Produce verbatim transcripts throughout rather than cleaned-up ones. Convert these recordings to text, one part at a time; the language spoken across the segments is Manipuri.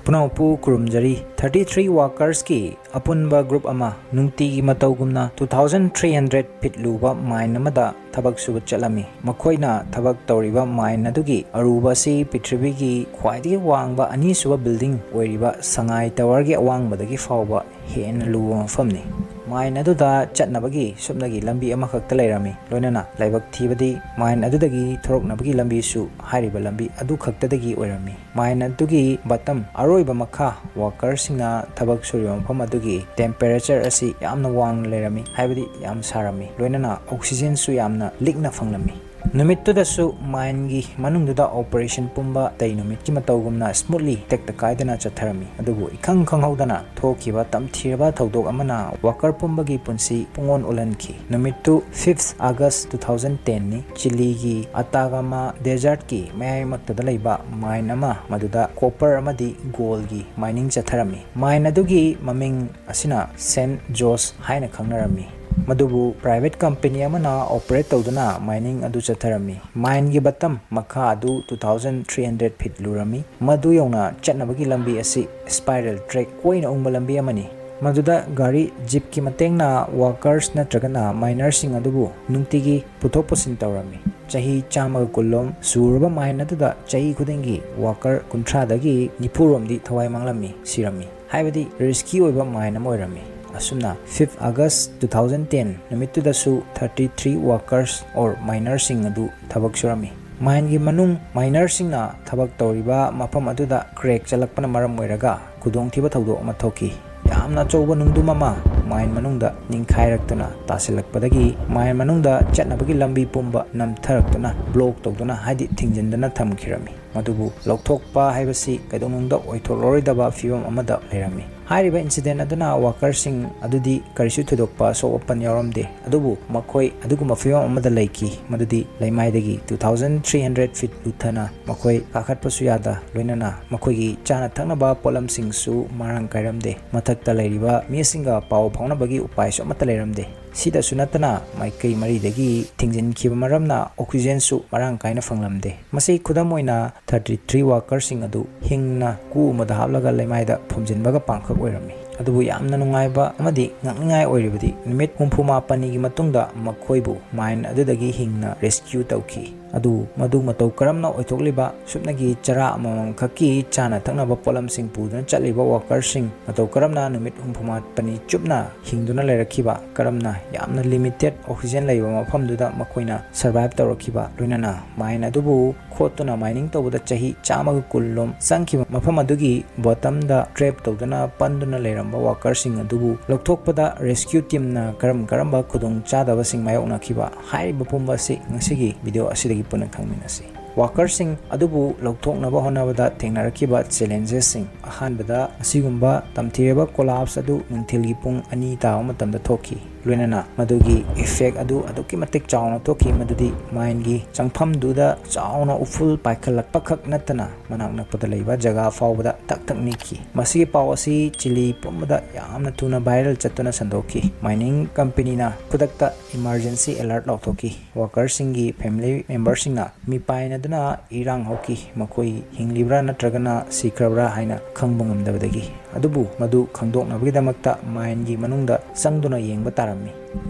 ꯄꯨꯅꯧꯄꯨ ꯈꯨꯔꯨꯝꯖꯔꯤ꯫ Thirty three workersꯀꯤ ꯑꯄꯨꯟꯕ group ꯑꯃ ꯅꯨꯡꯇꯤꯒꯤ ꯃꯇꯧꯒꯨꯝꯅ two thousand three hundred feet ꯂꯨꯕ mine ꯑꯃꯗ ꯊꯕꯛ ꯁꯨꯕ ꯆꯠꯂꯝꯃꯤ꯫ ꯃꯈꯣꯏꯅ ꯊꯕꯛ ꯇꯧꯔꯤꯕ mine ꯑꯗꯨꯒꯤ ꯑꯔꯨꯕ ꯑꯁꯤ ꯄ꯭ꯔꯤꯊꯤꯕꯤꯒꯤ ꯈ꯭ꯋꯥꯏꯗꯒꯤ ꯋꯥꯡꯕ ꯑꯅꯤꯁꯨꯕ building ꯑꯣꯏꯔꯤꯕ ꯁꯉꯥꯏ towerꯒꯤ ꯑꯋꯥꯡꯕꯗꯒꯤ ꯐꯥꯎꯕ ꯍꯦꯟꯅ ꯂꯨꯕ ꯃꯐꯝꯅꯤ꯫ Mine ꯑꯗꯨꯗ ꯆꯠꯅꯕꯒꯤ ꯁꯨꯞꯅꯒꯤ ꯂꯝꯕꯤ ꯑꯃꯈꯛꯇ ꯂꯩꯔꯝꯃꯤ, ꯂꯣꯏꯅꯅ ꯂꯥꯏꯕꯛ ꯊꯤꯕꯗꯤ mine ꯑꯗꯨꯗꯒꯤ ꯊꯣꯔꯛꯅꯕꯒꯤ ꯂꯝꯕꯤꯁꯨ ꯍꯥꯏꯔꯤꯕ ꯂꯝꯕꯤ ꯑꯗꯨ ꯈꯛꯇꯗꯒꯤ ꯑꯣꯏꯔꯝꯃꯤ꯫ Mine ꯑꯗꯨꯒꯤ bottom, ꯑꯔꯣꯏꯕ ꯃꯈꯥ, workerꯁꯤꯡꯅ ꯊꯕꯛ ꯁꯨꯔꯤꯕ ꯃꯐꯝ ꯑꯗꯨꯒꯤ temperature ꯑꯁꯤ ꯌꯥꯝꯅ ꯋꯥꯡꯅ ꯂꯩꯔꯝꯃꯤ, ꯍꯥꯏꯕꯗꯤ ꯌꯥꯝ ꯁꯥꯔꯝꯃꯤ, ꯂꯣꯏꯅꯅ oxygenꯁꯨ ꯌꯥꯝꯅ ꯂꯤꯛꯅ ꯐꯪꯂꯝꯃꯤ꯫ ꯅꯨꯃꯤꯠꯇꯨꯗꯁꯨ mineꯒꯤ ꯃꯅꯨꯡꯗꯨꯗ operation ꯄꯨꯝꯕ ꯑꯇꯩ ꯅꯨꯃꯤꯠꯀꯤ ꯃꯇꯧꯒꯨꯝꯅ smoothly, ꯇꯦꯛꯇ ꯀꯥꯏꯗꯅ ꯆꯠꯊꯔꯝꯃꯤ꯫ ꯑꯗꯨꯕꯨ ꯏꯈꯪ ꯈꯪꯍꯧꯗꯅ ꯊꯣꯛꯈꯤꯕ ꯇꯝꯊꯤꯔꯕ ꯊꯧꯗꯣꯛ ꯑꯃꯅ worker ꯄꯨꯝꯕꯒꯤ ꯄꯨꯟꯁꯤ ꯄꯨꯡꯑꯣꯟ ꯑꯣꯜꯍꯟꯈꯤ꯫ ꯅꯨꯃꯤꯠꯇꯨ fifth August two thousand tenꯅꯤ꯫ ꯆꯤꯂꯤꯒꯤ Atacama desertꯀꯤ ꯃꯌꯥꯏꯃꯛꯇꯗ ꯂꯩꯕ mine ꯑꯃ, ꯃꯗꯨꯗ copper ꯑꯃꯗꯤ goldꯒꯤ mining ꯆꯠꯊꯔꯝꯃꯤ꯫ Mine ꯑꯗꯨꯒꯤ ꯃꯃꯤꯡ ꯑꯁꯤꯅ Saint George ꯍꯥꯏꯅ ꯈꯪꯅꯔꯝꯃꯤ꯫ ꯃꯗꯨꯕꯨ private company ꯑꯃꯅ operate ꯇꯧꯗꯨꯅ mining ꯑꯗꯨ ꯆꯠꯊꯔꯝꯃꯤ꯫ Mineꯒꯤ bottom, ꯃꯈꯥ ꯑꯗꯨ two thousand three hundred feet ꯂꯨꯔꯝꯃꯤ꯫ ꯃꯗꯨ ꯌꯧꯅ ꯆꯠꯅꯕꯒꯤ ꯂꯝꯕꯤ ꯑꯁꯤ spiral track, ꯀꯣꯏꯅ ꯎꯪꯕ ꯂꯝꯕꯤ ꯑꯃꯅꯤ꯫ ꯃꯗꯨꯗ ꯒꯥꯔꯤ jeepꯀꯤ ꯃꯇꯦꯡꯅ workers ꯅꯠꯇ꯭ꯔꯒꯅ minerꯁꯤꯡ ꯑꯗꯨꯕꯨ ꯅꯨꯡꯇꯤꯒꯤ ꯄꯨꯊꯣꯛ ꯄꯨꯁꯤꯟ ꯇꯧꯔꯝꯃꯤ꯫ ꯆꯍꯤ ꯆꯥꯝꯃꯒ ꯀꯨꯟꯂꯣꯝ ꯁꯨꯔꯕ mine ꯑꯗꯨꯗ ꯆꯍꯤ ꯈꯨꯗꯤꯡꯒꯤ worker ꯀꯨꯟꯊ꯭ꯔꯥꯗꯒꯤ ꯅꯤꯐꯨꯔꯣꯝꯗꯤ ꯊꯋꯥꯏ ꯃꯥꯡꯂꯝꯃꯤ, ꯁꯤꯔꯝꯃꯤ꯫ ꯍꯥꯏꯕꯗꯤ risky ꯑꯣꯏꯕ mine ꯑꯃ ꯑꯣꯏꯔꯝꯃꯤ꯫ ꯑꯁꯨꯝꯅ fifth August two thousand ten ꯅꯨꯃꯤꯠꯇꯨꯗꯁꯨ thirty three workers or minerꯁꯤꯡ ꯑꯗꯨ ꯊꯕꯛ ꯁꯨꯔꯝꯃꯤ꯫ Mineꯒꯤ ꯃꯅꯨꯡ, minerꯁꯤꯡꯅ ꯊꯕꯛ ꯇꯧꯔꯤꯕ ꯃꯐꯝ ꯑꯗꯨꯗ crack ꯆꯠꯂꯛꯄꯅ ꯃꯔꯝ ꯑꯣꯏꯔꯒ ꯈꯨꯗꯣꯡꯊꯤꯕ ꯊꯧꯗꯣꯛ ꯑꯃ ꯊꯣꯛꯈꯤ꯫ ꯌꯥꯝꯅ ꯑꯆꯧꯕ ꯅꯨꯡꯗꯨꯝ ꯑꯃ mine ꯃꯅꯨꯡꯗ ꯅꯤꯡꯈꯥꯏꯔꯛꯇꯨꯅ ꯇꯥꯁꯤꯜꯂꯛꯄꯗꯒꯤ mine ꯃꯅꯨꯡꯗ ꯆꯠꯅꯕꯒꯤ ꯂꯝꯕꯤ ꯄꯨꯝꯕ ꯅꯝꯊꯔꯛꯇꯨꯅ, block ꯇꯧꯗꯨꯅ, ꯍꯥꯏꯗꯤ ꯊꯤꯡꯖꯤꯟꯗꯨꯅ ꯊꯝꯈꯤꯔꯝꯃꯤ꯫ ꯃꯗꯨꯕꯨ ꯂꯧꯊꯣꯛꯄ ꯍꯥꯏꯕꯁꯤ ꯀꯩꯗꯧꯅꯨꯡꯗ ꯑꯣꯏꯊꯣꯛꯂꯔꯣꯏꯗꯕ ꯐꯤꯕꯝ ꯑꯃꯗ ꯂꯩꯔꯝꯃꯤ꯫ ꯍꯥꯏꯔꯤꯕ incident ꯑꯗꯨꯅ workerꯁꯤꯡ ꯑꯗꯨꯗꯤ ꯀꯔꯤꯁꯨ ꯊꯣꯏꯗꯣꯛꯄ ꯑꯁꯣꯛ ꯑꯄꯟ ꯌꯥꯎꯔꯝꯗꯦ, ꯑꯗꯨꯕꯨ ꯃꯈꯣꯏ ꯑꯗꯨꯒꯨꯝꯕ ꯐꯤꯕꯝ ꯑꯃꯗ ꯂꯩꯈꯤ, ꯃꯗꯨꯗꯤ ꯂꯩꯃꯥꯏꯗꯒꯤ two thousand three hundred feet ꯂꯨꯊꯅ ꯃꯈꯣꯏ ꯀꯥꯈꯠꯄꯁꯨ ꯌꯥꯗ, ꯂꯣꯏꯅꯅ ꯃꯈꯣꯏꯒꯤ ꯆꯥꯅ ꯊꯛꯅꯕ ꯄꯣꯠꯂꯝꯁꯤꯡꯁꯨ ꯃꯔꯥꯡ ꯀꯥꯏꯔꯝꯗꯦ꯫ ꯃꯊꯛꯇ ꯂꯩꯔꯤꯕ ꯃꯤꯁꯤꯡꯒ ꯄꯥꯎ ꯐꯥꯎꯅꯕꯒꯤ ꯎꯄꯥꯏꯁꯨ ꯑꯃꯠꯇ ꯂꯩꯔꯝꯗꯦ꯫ ꯁꯤꯗꯁꯨ ꯅꯠꯇꯅ ꯃꯥꯏꯀꯩ ꯃꯔꯤꯗꯒꯤ ꯊꯤꯡꯖꯤꯟꯈꯤꯕ ꯃꯔꯝꯅ oxygenꯁꯨ ꯃꯔꯥꯡ ꯀꯥꯏꯅ ꯐꯪꯂꯝꯗꯦ꯫ ꯃꯁꯤ ꯈꯨꯗꯝ ꯑꯣꯏꯅ thirty three workerꯁꯤꯡ ꯑꯗꯨ ꯍꯤꯡꯅ ꯀꯨ ꯑꯃꯗ ꯍꯥꯞꯂꯒ ꯂꯩꯃꯥꯏꯗ ꯐꯨꯝꯖꯤꯟꯕꯒ ꯄꯥꯡꯈꯛ ꯑꯣꯏꯔꯝꯃꯤ꯫ ꯑꯗꯨꯕꯨ ꯌꯥꯝꯅ ꯅꯨꯡꯉꯥꯏꯕ ꯑꯃꯗꯤ ꯉꯛꯅꯤꯡꯉꯥꯏ ꯑꯣꯏꯔꯤꯕꯗꯤ ꯅꯨꯃꯤꯠ ꯍꯨꯝꯐꯨ ꯃꯥꯄꯟꯅꯤꯒꯤ ꯃꯇꯨꯡꯗ ꯃꯈꯣꯏꯕꯨ mine ꯑꯗꯨꯗꯒꯤ ꯍꯤꯡꯅ rescue ꯇꯧꯈꯤ꯫ ꯑꯗꯨ ꯃꯗꯨ ꯃꯇꯧ ꯀꯔꯝꯅ ꯑꯣꯏꯊꯣꯛꯂꯤꯕ, ꯁꯨꯞꯅꯒꯤ ꯆꯔꯥ ꯑꯃꯃꯝ ꯈꯛꯀꯤ ꯆꯥꯅ ꯊꯛꯅꯕ ꯄꯣꯠꯂꯝꯁꯤꯡ ꯄꯨꯗꯨꯅ ꯆꯠꯂꯤꯕ workerꯁꯤꯡ ꯃꯇꯧ ꯀꯔꯝꯅ ꯅꯨꯃꯤꯠ ꯍꯨꯝꯐꯨ ꯃꯥꯄꯟꯅꯤ ꯆꯨꯞꯅ ꯍꯤꯡꯗꯨꯅ ꯂꯩꯔꯛꯈꯤꯕ, ꯀꯔꯝꯅ ꯌꯥꯝꯅ limited oxygen ꯂꯩꯕ ꯃꯐꯝꯗꯨꯗ ꯃꯈꯣꯏꯅ survive ꯇꯧꯔꯛꯈꯤꯕ, ꯂꯣꯏꯅꯅ mine ꯑꯗꯨꯕꯨ ꯈꯣꯠꯇꯨꯅ mining ꯇꯧꯕꯗ ꯆꯍꯤ ꯆꯥꯝꯃꯒ ꯀꯨꯟ ꯂꯣꯝ ꯆꯪꯈꯤꯕ ꯃꯐꯝ ꯑꯗꯨꯒꯤ bottomꯗ trap ꯇꯧꯗꯨꯅ ꯄꯟꯗꯨꯅ ꯂꯩꯔꯝꯕ workerꯁꯤꯡ ꯑꯗꯨꯕꯨ ꯂꯧꯊꯣꯛꯄꯗ rescue teamꯅ ꯀꯔꯝ ꯀꯔꯝꯕ ꯈꯨꯗꯣꯡ ꯆꯥꯗꯕꯁꯤꯡ ꯃꯥꯌꯣꯛꯅꯈꯤꯕ, ꯍꯥꯏꯔꯤꯕ ꯄꯨꯝꯕ ꯑꯁꯤ ꯉꯁꯤꯒꯤ video ꯑꯁꯤꯗꯒꯤ ꯄꯨꯟꯅ ꯈꯪꯃꯤꯟꯅꯁꯤ꯫ Workerꯁꯤꯡ ꯑꯗꯨꯕꯨ ꯂꯧꯊꯣꯛꯅꯕ ꯍꯣꯠꯅꯕꯗ ꯊꯦꯡꯅꯔꯛꯈꯤꯕ challengesꯁꯤꯡ꯫ ꯑꯍꯥꯟꯕꯗ, ꯑꯁꯤꯒꯨꯝꯕ ꯇꯝꯊꯤꯔꯕ collapse ꯑꯗꯨ ꯅꯨꯡꯊꯤꯜꯒꯤ ꯄꯨꯡ ꯑꯅꯤ ꯇꯥꯕ ꯃꯇꯝꯗ ꯊꯣꯛꯈꯤ꯫ ꯂꯣꯏꯅꯅ ꯃꯗꯨꯒꯤ effect ꯑꯗꯨ ꯑꯗꯨꯛꯀꯤ ꯃꯇꯤꯛ ꯆꯥꯎꯅ ꯊꯣꯛꯈꯤ, ꯃꯗꯨꯗꯤ mineꯒꯤ ꯆꯪꯐꯝꯗꯨꯗ ꯆꯥꯎꯅ ꯎꯐꯨꯜ ꯄꯥꯏꯈꯠꯂꯛꯄ ꯈꯛ ꯅꯠꯇꯅ ꯃꯅꯥꯛ ꯅꯛꯄꯗ ꯂꯩꯕ ꯖꯒꯥ ꯐꯥꯎꯕꯗ ꯇꯛ ꯇꯛ ꯅꯤꯛꯈꯤ꯫ ꯃꯁꯤꯒꯤ ꯄꯥꯎ ꯑꯁꯤ ꯆꯤꯂꯤ ꯄꯨꯝꯕꯗ ꯌꯥꯝꯅ ꯊꯨꯅ viral ꯆꯠꯇꯨꯅ ꯁꯟꯗꯣꯛꯈꯤ꯫ Mining companyꯅ ꯈꯨꯗꯛꯇ emergency alert ꯂꯥꯎꯊꯣꯛꯈꯤ꯫ Workerꯁꯤꯡꯒꯤ family memberꯁꯤꯡꯅ ꯃꯤꯄꯥꯏꯅꯗꯨꯅ ꯏꯔꯥꯡ ꯍꯧꯈꯤ꯫ ꯃꯈꯣꯏ ꯍꯤꯡꯂꯤꯕ꯭ꯔꯥ ꯅꯠꯇ꯭ꯔꯒꯅ ꯁꯤꯈ꯭ꯔꯕ꯭ꯔꯥ ꯍꯥꯏꯅ ꯈꯪꯕ ꯉꯝꯗꯕꯗꯒꯤ꯫ ꯑꯗꯨꯕꯨ ꯃꯗꯨ ꯈꯪꯗꯣꯛꯅꯕꯒꯤꯗꯃꯛꯇ mineꯒꯤ ꯃꯅꯨꯡꯗ ꯆꯪꯗꯨꯅ ꯌꯦꯡꯕ ꯇꯥꯔꯝꯃꯤ꯫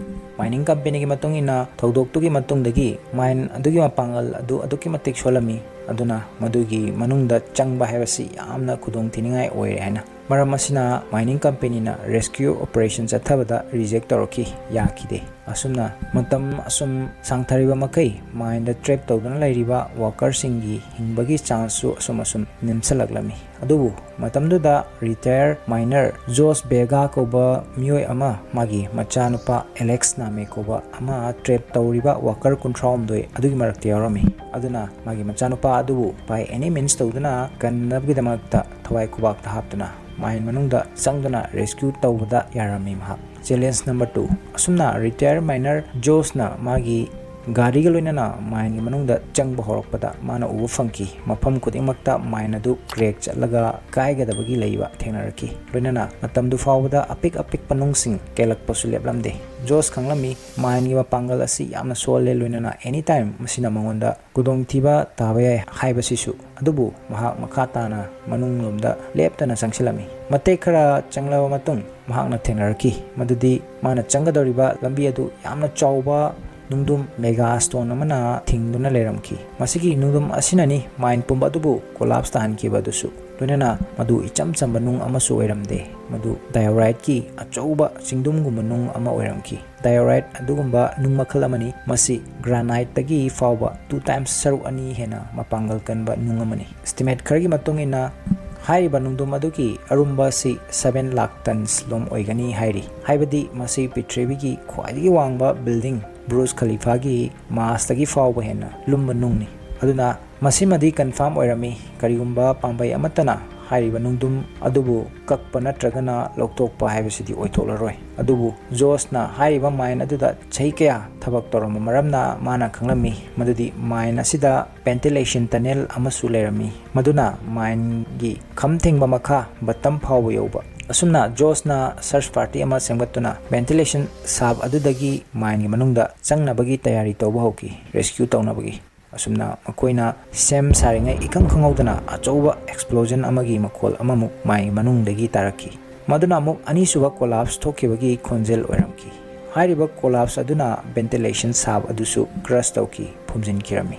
Mining companyꯒꯤ ꯃꯇꯨꯡ ꯏꯟꯅ, ꯊꯧꯗꯣꯛꯇꯨꯒꯤ ꯃꯇꯨꯡꯗꯒꯤ mine ꯑꯗꯨꯒꯤ ꯃꯄꯥꯡꯒꯜ ꯑꯗꯨ ꯑꯗꯨꯛꯀꯤ ꯃꯇꯤꯛ ꯁꯣꯜꯂꯝꯃꯤ꯫ ꯑꯗꯨꯅ ꯃꯗꯨꯒꯤ ꯃꯅꯨꯡꯗ ꯆꯪꯕ ꯍꯥꯏꯕꯁꯤ ꯌꯥꯝꯅ ꯈꯨꯗꯣꯡꯊꯤꯅꯤꯡꯉꯥꯏ ꯑꯣꯏꯔꯦ ꯍꯥꯏꯅ꯫ ꯃꯔꯝ ꯑꯁꯤꯅ mining companyꯅ rescue operation ꯆꯠꯊꯕꯗ reject ꯇꯧꯔꯛꯈꯤ, ꯌꯥꯈꯤꯗꯦ꯫ ꯑꯁꯨꯝꯅ ꯃꯇꯝ ꯑꯁꯨꯝ ꯁꯥꯡꯊꯔꯤꯕ ꯃꯈꯩ mineꯗ trap ꯇꯧꯗꯨꯅ ꯂꯩꯔꯤꯕ workerꯁꯤꯡꯒꯤ ꯍꯤꯡꯕꯒꯤ chanceꯁꯨ ꯑꯁꯨꯝ ꯑꯁꯨꯝ ꯅꯦꯝꯁꯜꯂꯛꯂꯝꯃꯤ꯫ ꯑꯗꯨꯕꯨ ꯃꯇꯝꯗꯨꯗ retired miner Jos Vega ꯀꯧꯕ ꯃꯤꯑꯣꯏ ꯑꯃ ꯃꯥꯒꯤ ꯃꯆꯥꯅꯨꯄꯥ Alex Name ꯀꯧꯕ ꯑꯃ trap ꯇꯧꯔꯤꯕ worker ꯀꯨꯟꯊ꯭ꯔꯥꯍꯨꯝꯗꯣꯏ ꯑꯗꯨꯒꯤ ꯃꯔꯛꯇ ꯌꯥꯎꯔꯝꯃꯤ꯫ ꯑꯗꯨꯅ ꯃꯥꯒꯤ ꯃꯆꯥꯅꯨꯄꯥ ꯑꯗꯨꯕꯨ by any means ꯇꯧꯗꯨꯅ ꯀꯟꯅꯕꯒꯤꯗꯃꯛꯇ ꯊꯋꯥꯏ ꯈꯨꯕꯥꯛꯇ ꯍꯥꯞꯇꯨꯅ mine ꯃꯅꯨꯡꯗ ꯆꯪꯗꯨꯅ rescue ꯇꯧꯕꯗ ꯌꯥꯔꯝꯃꯤ ꯃꯍꯥꯛ꯫ Challenge number two꯫ ꯑꯁꯨꯝꯅ retired miner Josꯅ ꯃꯥꯒꯤ ꯒꯥꯔꯤꯒ ꯂꯣꯏꯅꯅ mine ꯒꯤ ꯃꯅꯨꯡꯗ ꯆꯪꯕ ꯍꯧꯔꯛꯄꯗ ꯃꯥꯅ ꯎꯕ ꯐꯪꯈꯤ, ꯃꯐꯝ ꯈꯨꯗꯤꯡꯃꯛꯇ mine ꯑꯗꯨ crack ꯆꯠꯂꯒ ꯀꯥꯏꯒꯗꯕꯒꯤ ꯂꯩꯕ ꯊꯦꯡꯅꯔꯛꯈꯤ꯫ ꯂꯣꯏꯅꯅ ꯃꯇꯝꯗꯨ ꯐꯥꯎꯕꯗ ꯑꯄꯤꯛ ꯑꯄꯤꯛꯄ ꯅꯨꯡꯁꯤꯡ ꯀꯦꯜꯂꯛꯄꯁꯨ ꯂꯦꯞꯂꯝꯗꯦ꯫ ꯖꯣꯁ ꯈꯪꯂꯝꯃꯤ, mine ꯒꯤ ꯃꯄꯥꯡꯒꯜ ꯑꯁꯤ ꯌꯥꯝꯅ ꯁꯣꯜꯂꯦ, ꯂꯣꯏꯅꯅ anytime ꯃꯁꯤꯅ ꯃꯉꯣꯟꯗ ꯈꯨꯗꯣꯡꯊꯤꯕ ꯇꯥꯕ ꯌꯥꯏ ꯍꯥꯏꯕꯁꯤꯁꯨ꯫ ꯑꯗꯨꯕꯨ ꯃꯍꯥꯛ ꯃꯈꯥ ꯇꯥꯅ ꯃꯅꯨꯡꯂꯣꯝꯗ ꯂꯦꯞꯇꯅ ꯆꯪꯁꯤꯜꯂꯝꯃꯤ꯫ ꯃꯇꯦꯛ ꯈꯔ ꯆꯪꯂꯕ ꯃꯇꯨꯡ ꯃꯍꯥꯛꯅ ꯊꯦꯡꯅꯔꯛꯈꯤ ꯃꯗꯨꯗꯤ ꯃꯥꯅ ꯆꯪꯒꯗꯧꯔꯤꯕ ꯂꯝꯕꯤ ꯑꯗꯨ ꯌꯥꯝꯅ ꯆꯥꯎꯕ ꯅꯨꯡꯗꯨꯝ mega stone ꯑꯃꯅ ꯊꯤꯡꯗꯨꯅ ꯂꯩꯔꯝꯈꯤ꯫ ꯃꯁꯤꯒꯤ ꯅꯨꯡꯗꯨꯝ ꯑꯁꯤꯅꯅꯤ mine ꯄꯨꯝꯕ ꯑꯗꯨꯕꯨ collapse ꯇꯥꯍꯟꯈꯤꯕ ꯑꯗꯨꯁꯨ꯫ ꯂꯣꯏꯅꯅ ꯃꯗꯨ ꯏꯆꯝ ꯆꯝꯕ ꯅꯨꯡ ꯑꯃꯁꯨ ꯑꯣꯏꯔꯝꯗꯦ, ꯃꯗꯨ diorite ꯀꯤ ꯑꯆꯧꯕ ꯆꯤꯡꯗꯨꯝꯒꯨꯝꯕ ꯅꯨꯡ ꯑꯃ ꯑꯣꯏꯔꯝꯈꯤ꯫ Diorite ꯑꯗꯨꯒꯨꯝꯕ ꯅꯨꯡ ꯃꯈꯜ ꯑꯃꯅꯤ꯫ ꯃꯁꯤ granite ꯇꯒꯤ ꯐꯥꯎꯕ two times, ꯁꯔꯨꯛ ꯑꯅꯤ ꯍꯦꯟꯅ ꯃꯄꯥꯡꯒꯜ ꯀꯟꯕ ꯅꯨꯡ ꯑꯃꯅꯤ꯫ Estimate ꯈꯔꯒꯤ ꯃꯇꯨꯡ ꯏꯟꯅ ꯍꯥꯏꯔꯤꯕ ꯅꯨꯡꯗꯨꯝ ꯑꯗꯨꯒꯤ ꯑꯔꯨꯝꯕ ꯑꯁꯤ seven lakh tons ꯂꯣꯝ ꯑꯣꯏꯒꯅꯤ ꯍꯥꯏꯔꯤ꯫ ꯍꯥꯏꯕꯗꯤ ꯃꯁꯤ ꯄ꯭ꯔꯤꯊꯤꯕꯤꯒꯤ ꯈ꯭ꯋꯥꯏꯗꯒꯤ ꯋꯥꯡꯕ building Burj Khalifa ꯒꯤ ꯃꯥꯁꯇꯒꯤ ꯐꯥꯎꯕ ꯍꯦꯟꯅ ꯂꯨꯝꯕ ꯅꯨꯡꯅꯤ꯫ ꯑꯗꯨꯅ ꯃꯁꯤꯃꯗꯤ confirm ꯑꯣꯏꯔꯝꯃꯤ, ꯀꯔꯤꯒꯨꯝꯕ ꯄꯥꯝꯕꯩ ꯑꯃꯠꯇꯅ ꯍꯥꯏꯔꯤꯕ ꯅꯨꯡꯗꯨꯝ ꯑꯗꯨꯕꯨ ꯀꯛꯄ ꯅꯠꯇ꯭ꯔꯒꯅ ꯂꯧꯊꯣꯛꯄ ꯍꯥꯏꯕꯁꯤꯗꯤ ꯑꯣꯏꯊꯣꯛꯂꯔꯣꯏ꯫ ꯑꯗꯨꯕꯨ ꯖꯣꯁꯅ ꯍꯥꯏꯔꯤꯕ mine ꯑꯗꯨꯗ ꯆꯍꯤ ꯀꯌꯥ ꯊꯕꯛ ꯇꯧꯔꯝꯕ ꯃꯔꯝꯅ ꯃꯥꯅ ꯈꯪꯂꯝꯃꯤ ꯃꯗꯨꯗꯤ mine ꯑꯁꯤꯗ ventilation tunnel ꯑꯃꯁꯨ ꯂꯩꯔꯝꯃꯤ, ꯃꯗꯨꯅ mine ꯒꯤ ꯈꯝ ꯊꯦꯡꯕ ꯃꯈꯥ bottom ꯐꯥꯎꯕ ꯌꯧꯕ꯫ ꯑꯁꯨꯝꯅ ꯖꯣꯁꯅ search party ꯑꯃ ꯁꯦꯝꯒꯠꯇꯨꯅ ventilation shaft ꯑꯗꯨꯗꯒꯤ mine ꯒꯤ ꯃꯅꯨꯡꯗ ꯆꯪꯅꯕꯒꯤ ꯇꯌꯥꯔꯤ ꯇꯧꯕ ꯍꯧꯈꯤ, rescue ꯇꯧꯅꯕꯒꯤ꯫ ꯑꯁꯨꯝꯅ ꯃꯈꯣꯏꯅ ꯁꯦꯝ ꯁꯥꯔꯤꯉꯩ ꯏꯈꯪ ꯈꯪꯍꯧꯗꯅ ꯑꯆꯧꯕ explosion ꯑꯃꯒꯤ ꯃꯈꯣꯜ ꯑꯃꯃꯨꯛ mine ꯒꯤ ꯃꯅꯨꯡꯗꯒꯤ ꯇꯥꯔꯛꯈꯤ꯫ ꯃꯗꯨꯅ ꯑꯃꯨꯛ ꯑꯅꯤꯁꯨꯕ collapse ꯊꯣꯛꯈꯤꯕꯒꯤ ꯈꯣꯟꯖꯦꯜ ꯑꯣꯏꯔꯝꯈꯤ꯫ ꯍꯥꯏꯔꯤꯕ collapse ꯑꯗꯨꯅ ventilation shaft ꯑꯗꯨꯁꯨ crush ꯇꯧꯈꯤ, ꯐꯨꯝꯖꯤꯟꯈꯤꯔꯝꯃꯤ꯫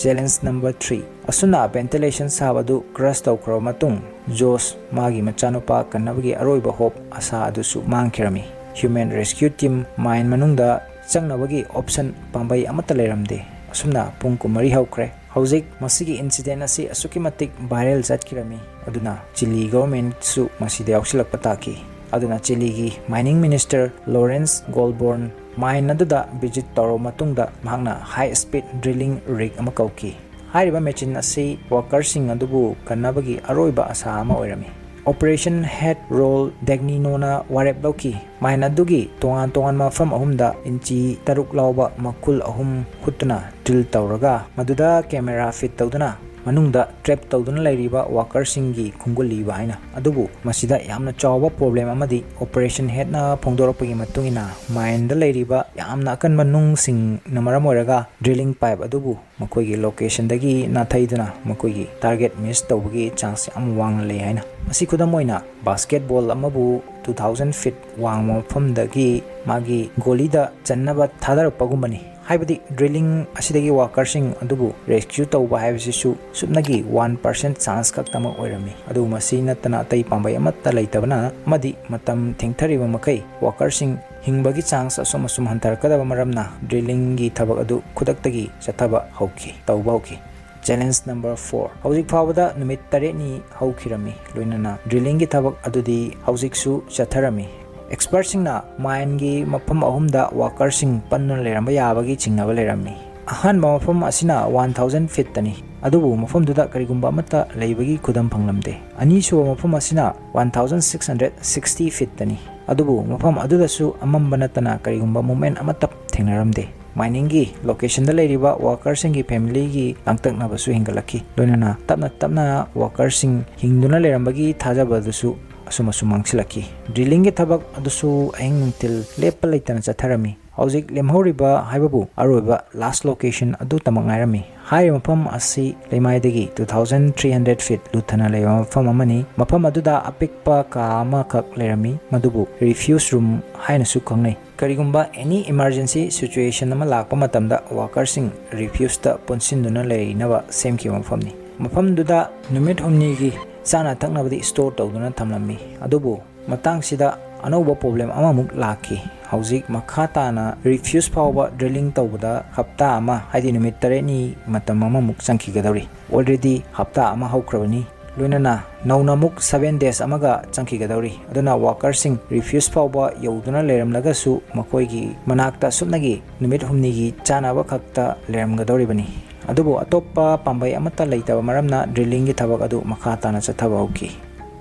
Challenge number three꯫ ꯑꯁꯨꯝꯅ ventilation shaft ꯑꯗꯨ crush ꯇꯧꯈ꯭ꯔꯕ ꯃꯇꯨꯡ, ꯖꯣꯁ ꯃꯥꯒꯤ ꯃꯆꯥꯅꯨꯄꯥ ꯀꯟꯅꯕꯒꯤ ꯑꯔꯣꯏꯕ hope, ꯑꯁꯥ ꯑꯗꯨꯁꯨ ꯃꯥꯡꯈꯤꯔꯝꯃꯤ꯫ Human rescue team mine ꯃꯅꯨꯡꯗ ꯆꯪꯅꯕꯒꯤ option ꯄꯥꯝꯕꯩ ꯑꯃꯠꯇ ꯂꯩꯔꯝꯗꯦ꯫ ꯑꯁꯨꯝꯅ ꯄꯨꯡ ꯀꯨꯟꯃꯔꯤ ꯍꯧꯈ꯭ꯔꯦ꯫ ꯍꯧꯖꯤꯛ ꯃꯁꯤꯒꯤ incident ꯑꯁꯤ ꯑꯁꯨꯛꯀꯤ ꯃꯇꯤꯛ viral ꯆꯠꯈꯤꯔꯝꯃꯤ, ꯑꯗꯨꯅ ꯆꯤꯂꯤ government ꯁꯨ ꯃꯁꯤꯗ ꯌꯥꯎꯁꯤꯜꯂꯛꯄ ꯇꯥꯈꯤ꯫ ꯑꯗꯨꯅ ꯆꯤꯂꯤꯒꯤ mining minister Lawrence Goldborn mine ꯑꯗꯨꯗ visit ꯇꯧꯔꯕ ꯃꯇꯨꯡꯗ ꯃꯍꯥꯛꯅ high speed drilling rig ꯑꯃ ꯀꯧꯈꯤ꯫ ꯍꯥꯏꯔꯤꯕ machine ꯑꯁꯤ worker ꯁꯤꯡ ꯑꯗꯨꯕꯨ ꯀꯟꯅꯕꯒꯤ ꯑꯔꯣꯏꯕ ꯑꯁꯥ ꯑꯃ ꯑꯣꯏꯔꯝꯃꯤ꯫ Operation Head Roll Dagninoꯅ ꯋꯥꯔꯦꯞ ꯂꯧꯈꯤ꯫ Mine ꯑꯗꯨꯒꯤ ꯇꯣꯉꯥꯟ ꯇꯣꯉꯥꯟꯕ ꯃꯐꯝ ꯑꯍꯨꯝꯗ ꯏꯟꯆꯤ ꯇꯔꯨꯛ ꯂꯥꯎꯕ ꯃꯈꯨꯜ ꯑꯍꯨꯝ ꯍꯨꯠꯇꯨꯅ drill ꯇꯧꯔꯒ ꯃꯗꯨꯗ camera fit ꯇꯧꯗꯨꯅ ꯃꯅꯨꯡꯗ trap ꯇꯧꯗꯨꯅ ꯂꯩꯔꯤꯕ workerꯁꯤꯡꯒꯤ ꯈꯣꯡꯒꯨꯜ ꯂꯤꯕ ꯍꯥꯏꯅ꯫ ꯑꯗꯨꯕꯨ ꯃꯁꯤꯗ ꯌꯥꯝꯅ ꯆꯥꯎꯕ problem ꯑꯃꯗꯤ Operation Headꯅ ꯐꯣꯡꯗꯣꯔꯛꯄꯒꯤ ꯃꯇꯨꯡ ꯏꯟꯅ mineꯗ ꯂꯩꯔꯤꯕ ꯌꯥꯝꯅ ꯑꯀꯟꯕ ꯅꯨꯡꯁꯤꯡꯅ ꯃꯔꯝ ꯑꯣꯏꯔꯒ drilling pipe ꯑꯗꯨꯕꯨ ꯃꯈꯣꯏꯒꯤ locationꯗꯒꯤ ꯅꯥꯊꯩꯗꯨꯅ ꯃꯈꯣꯏꯒꯤ target miss ꯇꯧꯕꯒꯤ chance ꯌꯥꯝ ꯋꯥꯡꯅ ꯂꯩ ꯍꯥꯏꯅ꯫ ꯃꯁꯤ ꯈꯨꯗꯝ ꯑꯣꯏꯅ basketball ꯑꯃꯕꯨ two thousand feet ꯋꯥꯡꯕ ꯃꯐꯝꯗꯒꯤ ꯃꯥꯒꯤ ꯒꯣꯂꯤꯗ ꯆꯟꯅꯕ ꯊꯥꯗꯔꯛꯄꯒꯨꯝꯕꯅꯤ꯫ ꯍꯥꯏꯕꯗꯤ drilling ꯑꯁꯤꯗꯒꯤ workerꯁꯤꯡ ꯑꯗꯨꯕꯨ rescue ꯇꯧꯕ ꯍꯥꯏꯕꯁꯤꯁꯨ ꯁꯨꯞꯅꯒꯤ one percent chance ꯈꯛꯇꯃꯛ ꯑꯣꯏꯔꯝꯃꯤ꯫ ꯑꯗꯨꯕꯨ ꯃꯁꯤ ꯅꯠꯇꯅ ꯑꯇꯩ ꯄꯥꯝꯕꯩ ꯑꯃꯠꯇ ꯂꯩꯇꯕꯅ ꯑꯃꯗꯤ ꯃꯇꯝ ꯊꯦꯡꯊꯔꯤꯕ ꯃꯈꯩ workerꯁꯤꯡ ꯍꯤꯡꯕꯒꯤ chance ꯑꯁꯨꯝ ꯑꯁꯨꯝ ꯍꯟꯊꯔꯛꯀꯗꯕ ꯃꯔꯝꯅ drillingꯒꯤ ꯊꯕꯛ ꯑꯗꯨ ꯈꯨꯗꯛꯇꯒꯤ ꯆꯠꯊꯕ ꯍꯧꯈꯤ, ꯇꯧꯕ ꯍꯧꯈꯤ꯫ Challenge number four꯫ ꯍꯧꯖꯤꯛ ꯐꯥꯎꯕꯗ ꯅꯨꯃꯤꯠ ꯇꯔꯦꯠꯅꯤ ꯍꯧꯈꯤꯔꯝꯃꯤ, ꯂꯣꯏꯅꯅ drillingꯒꯤ ꯊꯕꯛ ꯑꯗꯨꯗꯤ ꯍꯧꯖꯤꯛꯁꯨ ꯆꯠꯊꯔꯝꯃꯤ꯫ Expertꯁꯤꯡꯅ mineꯒꯤ ꯃꯐꯝ ꯑꯍꯨꯝꯗ workerꯁꯤꯡ ꯄꯟꯗꯨꯅ ꯂꯩꯔꯝꯕ ꯌꯥꯕꯒꯤ ꯆꯤꯡꯅꯕ ꯂꯩꯔꯝꯃꯤ꯫ ꯑꯍꯥꯟꯕ ꯃꯐꯝ ꯑꯁꯤꯅ one thousand feetꯇꯅꯤ, ꯑꯗꯨꯕꯨ ꯃꯐꯝꯗꯨꯗ ꯀꯔꯤꯒꯨꯝꯕ ꯑꯃꯠꯇ ꯂꯩꯕꯒꯤ ꯈꯨꯗꯝ ꯐꯪꯂꯝꯗꯦ꯫ ꯑꯅꯤꯁꯨꯕ ꯃꯐꯝ ꯑꯁꯤꯅ one thousand six hundred sixty feetꯇꯅꯤ, ꯑꯗꯨꯕꯨ ꯃꯐꯝ ꯑꯗꯨꯗꯁꯨ ꯑꯃꯝꯕ ꯅꯠꯇꯅ ꯀꯔꯤꯒꯨꯝꯕ movement ꯑꯃꯠꯇ ꯊꯦꯡꯅꯔꯝꯗꯦ꯫ Miningꯒꯤ locationꯗ ꯂꯩꯔꯤꯕ workerꯁꯤꯡꯒꯤ familyꯒꯤ ꯂꯥꯡꯇꯛꯅꯕꯁꯨ ꯍꯦꯟꯒꯠꯂꯛꯈꯤ, ꯂꯣꯏꯅꯅ ꯇꯞꯅ ꯇꯞꯅ workerꯁꯤꯡ ꯍꯤꯡꯗꯨꯅ ꯂꯩꯔꯝꯕꯒꯤ ꯊꯥꯖꯕ ꯑꯗꯨꯁꯨ ꯑꯁꯨꯝ ꯑꯁꯨꯝ ꯃꯥꯡꯁꯤꯜꯂꯛꯈꯤ꯫ Drillingꯒꯤ ꯊꯕꯛ ꯑꯗꯨꯁꯨ ꯑꯍꯤꯡ ꯅꯨꯡꯊꯤꯜ ꯂꯦꯞꯄ ꯂꯩꯇꯅ ꯆꯠꯊꯔꯝꯃꯤ꯫ ꯍꯧꯖꯤꯛ ꯂꯦꯝꯍꯧꯔꯤꯕ ꯍꯥꯏꯕꯕꯨ ꯑꯔꯣꯏꯕ last location ꯑꯗꯨꯇꯃꯛ ꯉꯥꯏꯔꯝꯃꯤ꯫ ꯍꯥꯏꯔꯤꯕ ꯃꯐꯝ ꯑꯁꯤ ꯂꯩꯃꯥꯏꯗꯒꯤ two thousand three hundred feet ꯂꯨꯊꯅ ꯂꯩꯕ ꯃꯐꯝ ꯑꯃꯅꯤ꯫ ꯃꯐꯝ ꯑꯗꯨꯗ ꯑꯄꯤꯛꯄ ꯀꯥ ꯑꯃꯈꯛ ꯂꯩꯔꯝꯃꯤ, ꯃꯗꯨꯕꯨ refuse room ꯍꯥꯏꯅꯁꯨ ꯈꯪꯅꯩ꯫ ꯀꯔꯤꯒꯨꯝꯕ any emergency situation ꯑꯃ ꯂꯥꯛꯄ ꯃꯇꯝꯗ workerꯁꯤꯡ refuseꯇ ꯄꯨꯟꯁꯤꯟꯗꯨꯅ ꯂꯩꯅꯕ ꯁꯦꯝꯈꯤꯕ ꯃꯐꯝꯅꯤ꯫ ꯃꯐꯝꯗꯨꯗ ꯅꯨꯃꯤꯠ ꯍꯨꯝꯅꯤꯒꯤ ꯆꯥꯅ ꯊꯛꯅꯕꯗꯤ store ꯇꯧꯗꯨꯅ ꯊꯝꯂꯝꯃꯤ꯫ ꯑꯗꯨꯕꯨ ꯃꯇꯥꯡꯁꯤꯗ ꯑꯅꯧꯕ problem ꯑꯃꯃꯨꯛ ꯂꯥꯛꯈꯤ꯫ ꯍꯧꯖꯤꯛ ꯃꯈꯥ ꯇꯥꯅ refuse ꯐꯥꯎꯕ drilling ꯇꯧꯕꯗ ꯍꯞꯇꯥ ꯑꯃ, ꯍꯥꯏꯗꯤ ꯅꯨꯃꯤꯠ ꯇꯔꯦꯠꯅꯤ ꯃꯇꯝ ꯑꯃꯃꯨꯛ ꯆꯪꯈꯤꯒꯗꯧꯔꯤ꯫ Already ꯍꯞꯇꯥ ꯑꯃ ꯍꯧꯈ꯭ꯔꯕꯅꯤ, ꯂꯣꯏꯅꯅ ꯅꯧꯅ ꯑꯃꯨꯛ seven days ꯑꯃꯒ ꯆꯪꯈꯤꯒꯗꯧꯔꯤ꯫ ꯑꯗꯨꯅ workerꯁꯤꯡ refuse ꯐꯥꯎꯕ ꯌꯧꯗꯨꯅ ꯂꯩꯔꯝꯂꯒꯁꯨ ꯃꯈꯣꯏꯒꯤ ꯃꯅꯥꯛꯇ ꯁꯨꯞꯅꯒꯤ ꯅꯨꯃꯤꯠ ꯍꯨꯝꯅꯤꯒꯤ ꯆꯥꯅꯕ ꯈꯛꯇ ꯂꯩꯔꯝꯒꯗꯧꯔꯤꯕꯅꯤ꯫ ꯑꯗꯨꯕꯨ ꯑꯇꯣꯞꯄ ꯄꯥꯝꯕꯩ ꯑꯃꯠꯇ ꯂꯩꯇꯕ ꯃꯔꯝꯅ drillingꯒꯤ ꯊꯕꯛ ꯑꯗꯨ ꯃꯈꯥ ꯇꯥꯅ ꯆꯠꯊꯕ ꯍꯧꯈꯤ꯫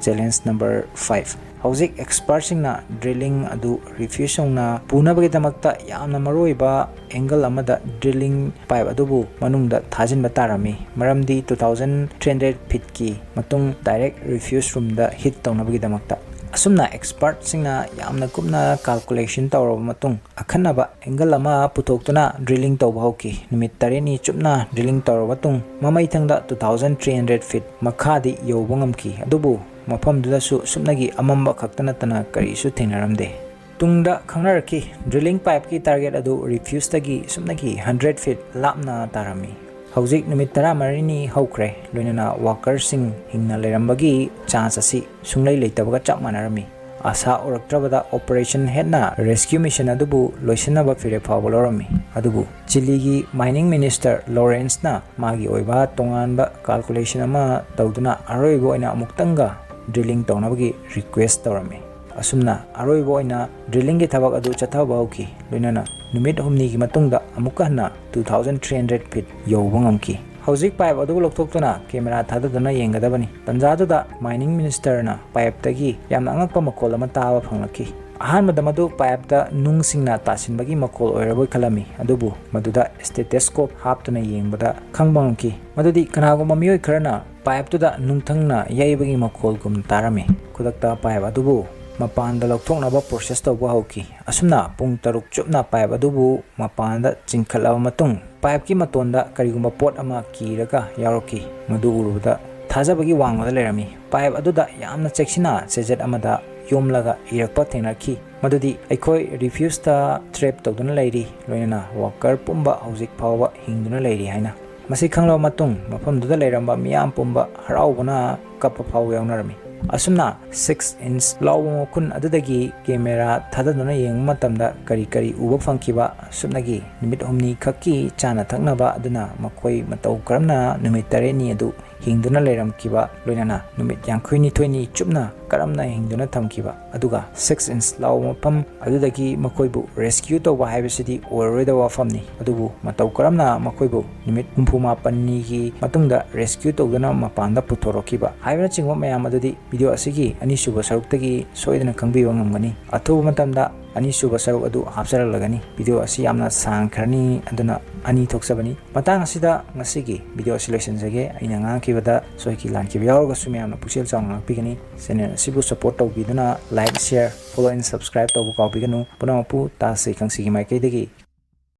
Challenge number five. ꯍꯧꯖꯤꯛ expertꯁꯤꯡꯅ drilling ꯑꯗꯨ refuse ꯌꯧꯅ ꯄꯨꯅꯕꯒꯤꯗꯃꯛꯇ ꯌꯥꯝꯅ ꯃꯔꯨꯑꯣꯏꯕ angle ꯑꯃꯗ drilling pipe ꯑꯗꯨꯕꯨ ꯃꯅꯨꯡꯗ ꯊꯥꯖꯤꯟꯕ ꯇꯥꯔꯝꯃꯤ, ꯃꯔꯝꯗꯤ two thousand three hundred feetꯀꯤ ꯃꯇꯨꯡ direct refuse roomꯗ hit ꯇꯧꯅꯕꯒꯤꯗꯃꯛꯇ꯫ ꯑꯁꯨꯝꯅ expertꯁꯤꯡꯅ ꯌꯥꯝꯅ ꯀꯨꯞꯅ calculation ꯇꯧꯔꯕ ꯃꯇꯨꯡ, ꯑꯈꯟꯅꯕ angle ꯑꯃ ꯄꯨꯊꯣꯛꯇꯨꯅ drilling ꯇꯧꯕ ꯍꯧꯈꯤ꯫ ꯅꯨꯃꯤꯠ ꯇꯔꯦꯠꯅꯤ ꯆꯨꯞꯅ drilling ꯇꯧꯔꯕ ꯃꯇꯨꯡ, ꯃꯃꯩꯊꯪꯗ two thousand three hundred feet ꯃꯈꯥꯗꯤ ꯌꯧꯕ ꯉꯝꯈꯤ, ꯑꯗꯨꯕꯨ ꯃꯐꯝꯗꯨꯗꯁꯨ ꯁꯨꯞꯅꯒꯤ ꯑꯃꯝꯕ ꯈꯛꯇ ꯅꯠꯇꯅ ꯀꯔꯤꯁꯨ ꯊꯦꯡꯅꯔꯝꯗꯦ꯫ ꯇꯨꯡꯗ ꯈꯪꯅꯔꯛꯈꯤ, drilling pipeꯀꯤ target ꯑꯗꯨ refuseꯇꯒꯤ ꯁꯨꯞꯅꯒꯤ hundred feet ꯂꯥꯞꯅ ꯇꯥꯔꯝꯃꯤ꯫ ꯍꯧꯖꯤꯛ ꯅꯨꯃꯤꯠ ꯇꯔꯥꯃꯔꯤꯅꯤ ꯍꯧꯈ꯭ꯔꯦ, ꯂꯣꯏꯅꯅ workerꯁꯤꯡ ꯍꯤꯡꯅ ꯂꯩꯔꯝꯕꯒꯤ chance ꯑꯁꯤ ꯁꯨꯡꯂꯩ ꯂꯩꯇꯕꯒ ꯆꯞ ꯃꯥꯟꯅꯔꯝꯃꯤ꯫ ꯑꯥꯁꯥ ꯎꯔꯛꯇ꯭ꯔꯕꯗ Operation Headꯅ rescue mission ꯑꯗꯨꯕꯨ ꯂꯣꯏꯁꯤꯟꯅꯕ ꯐꯤꯔꯦꯞ ꯐꯥꯎꯕ ꯂꯧꯔꯝꯃꯤ꯫ ꯑꯗꯨꯕꯨ ꯆꯤꯂꯤꯒꯤ mining minister Lawrenceꯅ ꯃꯥꯒꯤ ꯑꯣꯏꯕ ꯇꯣꯉꯥꯟꯕ calculation ꯑꯃ ꯇꯧꯗꯨꯅ ꯑꯔꯣꯏꯕ ꯑꯣꯏꯅ ꯑꯃꯨꯛꯇꯪꯒ drilling ꯇꯧꯅꯕꯒꯤ request ꯇꯧꯔꯝꯃꯤ꯫ ꯑꯁꯨꯝꯅ ꯑꯔꯣꯏꯕ ꯑꯣꯏꯅ drillingꯒꯤ ꯊꯕꯛ ꯑꯗꯨ ꯆꯠꯊꯕ ꯍꯧꯈꯤ, ꯂꯣꯏꯅꯅ ꯅꯨꯃꯤꯠ ꯍꯨꯝꯅꯤꯒꯤ ꯃꯇꯨꯡꯗ ꯑꯃꯨꯛꯀ ꯍꯟꯅ two thousand three hundred feet ꯌꯧꯕ ꯉꯝꯈꯤ꯫ ꯍꯧꯖꯤꯛ pipe ꯑꯗꯨ ꯂꯧꯊꯣꯛꯇꯨꯅ camera ꯊꯥꯗꯗꯨꯅ ꯌꯦꯡꯒꯗꯕꯅꯤ꯫ ꯇꯟꯖꯥꯗꯨꯗ mining ministerꯅ pipeꯇꯒꯤ ꯌꯥꯝꯅ ꯑꯉꯛꯄ ꯃꯈꯣꯜ ꯑꯃ ꯇꯥꯕ ꯐꯪꯂꯛꯈꯤ꯫ ꯑꯍꯥꯟꯕꯗ ꯃꯗꯨ pipeꯇ ꯅꯨꯡꯁꯤꯡꯅ ꯇꯥꯁꯤꯟꯕꯒꯤ ꯃꯈꯣꯜ ꯑꯣꯏꯔꯕꯣꯏ ꯈꯜꯂꯝꯃꯤ, ꯑꯗꯨꯕꯨ ꯃꯗꯨꯗ stethoscope ꯍꯥꯞꯇꯨꯅ ꯌꯦꯡꯕꯗ ꯈꯪꯕ ꯉꯝꯈꯤ ꯃꯗꯨꯗꯤ ꯀꯅꯥꯒꯨꯝꯕ ꯃꯤꯑꯣꯏ ꯈꯔꯅ pipeꯇꯨꯗ ꯅꯨꯡꯊꯪꯅ ꯌꯩꯕꯒꯤ ꯃꯈꯣꯜꯒꯨꯝ ꯇꯥꯔꯝꯃꯤ꯫ ꯈꯨꯗꯛꯇ pipe ꯑꯗꯨꯕꯨ ꯃꯄꯥꯟꯗ ꯂꯧꯊꯣꯛꯅꯕ process ꯇꯧꯕ ꯍꯧꯈꯤ꯫ ꯑꯁꯨꯝꯅ ꯄꯨꯡ ꯇꯔꯨꯛ ꯆꯨꯞꯅ pipe ꯑꯗꯨꯕꯨ ꯃꯄꯥꯟꯗ ꯆꯤꯡꯈꯠꯂꯕ ꯃꯇꯨꯡ, pipeꯀꯤ ꯃꯇꯣꯟꯗ ꯀꯔꯤꯒꯨꯝꯕ ꯄꯣꯠ ꯑꯃ ꯀꯤꯔꯒ ꯌꯥꯎꯔꯛꯈꯤ꯫ ꯃꯗꯨ ꯎꯔꯨꯕꯗ ꯊꯥꯖꯕꯒꯤ ꯋꯥꯡꯃꯗ ꯂꯩꯔꯝꯃꯤ꯫ Pipe ꯑꯗꯨꯗ ꯌꯥꯝꯅ ꯆꯦꯛꯁꯤꯟꯅ ꯆꯦꯖꯦꯠ ꯑꯃꯗ ꯌꯣꯝꯂꯒ ꯏꯔꯛꯄ ꯊꯦꯡꯅꯈꯤ꯫ ꯃꯗꯨꯗꯤ ꯑꯩꯈꯣꯏ refuseꯇ trap ꯇꯧꯗꯨꯅ ꯂꯩꯔꯤ, ꯂꯣꯏꯅꯅ worker ꯄꯨꯝꯕ ꯍꯧꯖꯤꯛ ꯐꯥꯎꯕ ꯍꯤꯡꯗꯨꯅ ꯂꯩꯔꯤ ꯍꯥꯏꯅ꯫ ꯃꯁꯤ ꯈꯪꯂꯕ ꯃꯇꯨꯡ, ꯃꯐꯝꯗꯨꯗ ꯂꯩꯔꯝꯕ ꯃꯤꯌꯥꯝ ꯄꯨꯝꯕ ꯍꯔꯥꯎꯕꯅ ꯀꯞꯄ ꯐꯥꯎꯕ ꯌꯥꯎꯅꯔꯝꯃꯤ꯫ ꯑꯁꯨꯝꯅ six inch ꯂꯥꯎꯕ ꯃꯈꯨꯟ ꯑꯗꯨꯗꯒꯤ camera ꯊꯥꯗꯗꯨꯅ ꯌꯦꯡꯕ ꯃꯇꯝꯗ ꯀꯔꯤ ꯀꯔꯤ ꯎꯕ ꯐꯪꯈꯤꯕ, ꯁꯨꯞꯅꯒꯤ ꯅꯨꯃꯤꯠ ꯍꯨꯝꯅꯤ ꯈꯛꯀꯤ ꯆꯥꯅ ꯊꯛꯅꯕ ꯑꯗꯨꯅ ꯃꯈꯣꯏ ꯃꯇꯧ ꯀꯔꯝꯅ ꯅꯨꯃꯤꯠ ꯇꯔꯦꯠꯅꯤ ꯑꯗꯨ ꯍꯤꯡꯗꯨꯅ ꯂꯩꯔꯝꯈꯤꯕ, ꯂꯣꯏꯅꯅ ꯅꯨꯃꯤꯠ ꯌꯥꯡꯈꯩꯅꯤꯊꯣꯏꯅꯤ ꯆꯨꯞꯅ ꯀꯔꯝꯅ ꯍꯤꯡꯗꯨꯅ ꯊꯝꯈꯤꯕ, ꯑꯗꯨꯒ ꯁꯤꯛꯁ ꯏꯟꯁ ꯂꯥꯎꯕ ꯃꯐꯝ ꯑꯗꯨꯗꯒꯤ ꯃꯈꯣꯏꯕꯨ ꯔꯦꯁꯀ꯭ꯌꯨ ꯇꯧꯕ ꯍꯥꯏꯕꯁꯤꯗꯤ ꯑꯣꯏꯔꯔꯣꯏꯗꯕ ꯋꯥꯐꯝꯅꯤ꯫ ꯑꯗꯨꯕꯨ ꯃꯇꯧ ꯀꯔꯝꯅ ꯃꯈꯣꯏꯕꯨ ꯅꯨꯃꯤꯠ ꯍꯨꯝꯐꯨ ꯃꯥꯄꯟꯅꯤꯒꯤ ꯃꯇꯨꯡꯗ ꯔꯦꯁꯀ꯭ꯌꯨ ꯇꯧꯗꯨꯅ ꯃꯄꯥꯟꯗ ꯄꯨꯊꯣꯔꯛꯈꯤꯕ ꯍꯥꯏꯕꯅꯆꯤꯡꯕ ꯃꯌꯥꯝ ꯑꯗꯨꯗꯤ ꯚꯤꯗꯤꯑꯣ ꯑꯁꯤꯒꯤ ꯑꯅꯤꯁꯨꯕ ꯁꯔꯨꯛꯇꯒꯤ ꯁꯣꯏꯗꯅ ꯈꯪꯕꯤꯕ ꯉꯝꯒꯅꯤ꯫ ꯑꯊꯨꯕ ꯃꯇꯝꯗ ꯑꯅꯤꯁꯨꯕ ꯁꯔꯨꯛ ꯑꯗꯨ ꯍꯥꯞꯆꯔꯛꯂꯒꯅꯤ꯫ ꯚꯤꯗꯤꯑꯣ ꯑꯁꯤ ꯌꯥꯝꯅ ꯁꯥꯡꯈ꯭ꯔꯅꯤ, ꯑꯗꯨꯅ ꯑꯅꯤ ꯊꯣꯛꯆꯕꯅꯤ꯫ ꯃꯇꯥꯡ ꯑꯁꯤꯗ ꯉꯁꯤꯒꯤ ꯚꯤꯗꯤꯑꯣ ꯑꯁꯤ ꯂꯣꯏꯁꯤꯟꯖꯒꯦ꯫ ꯑꯩꯅ ꯉꯥꯡꯈꯤꯕꯗ ꯁꯣꯏꯈꯤ ꯂꯥꯟꯈꯤꯕ ꯌꯥꯎꯔꯒꯁꯨ ꯃꯌꯥꯝꯅ ꯄꯨꯛꯆꯦꯜ ꯆꯥꯎꯅ ꯉꯥꯛꯄꯤꯒꯅꯤ꯫ ꯆꯦꯅꯦꯜ ꯑꯁꯤꯕꯨ ꯁꯄꯣꯔꯠ ꯇꯧꯕꯤꯗꯨꯅ like, share, follow and subscribe ꯇꯧꯕ ꯀꯥꯎꯕꯤꯒꯅꯨ꯫ ꯄꯨꯝꯅꯃꯛꯄꯨ ꯇꯥꯁꯤ ꯈꯪꯁꯤꯒꯤ ꯃꯥꯏꯀꯩꯗꯒꯤ